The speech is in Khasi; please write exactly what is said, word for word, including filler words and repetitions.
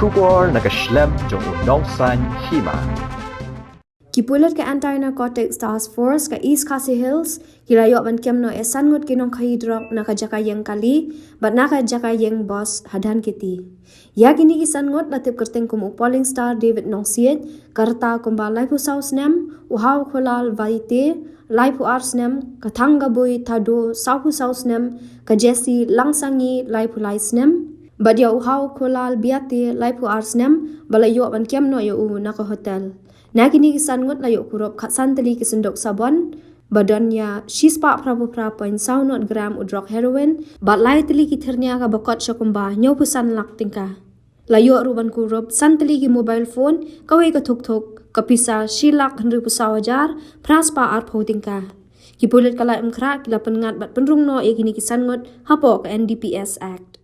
Khubor na ka shlem jong u nongsan hima. Ki pulit ka Anti-Narcotics Task Force ka East Khasi Hills ki la ïoh ban kem noh ïa san ngut ki nongkhaïi drok na ka jaka ïeng kali bad na ka jaka ïeng bos ha Dhankheti. Ïa kine ki san ngut la tip kyrteng kum u Polling Star David Nongsiej, ka rta kumba laiphew saw snem, u Hau Kholal Vaite, laiphew ar snem, ka Thangaboi Thado, sawphew saw snem, ka Jesse Langsangi, laiphew lai snem, bad ïa u Hau Kholal Biate, laiphew ar snem, ba la ïoh ban kem noh ïa u na ka hotel. Na kine ki san ngut la ïoh kurup khatsan tylli ki synduk sabon, ba don ïa shispah phraphew phra point saw not gram u drok heroin, bad lai tylli ki thyrnia kaba kot sha kumba hynñiewphew san lak tyngka. La ïoh ruh ban kurup san tylli ki mobile phone, kawei ka thukthuk, ka pisa shi lak hynriewphew saw hajar phra spah arphew tyngka. Ki pulit ka Laitumkhrah ki la pynngat bad pynrung noh ïa kine ki san ngut hapoh ka N D P S Act.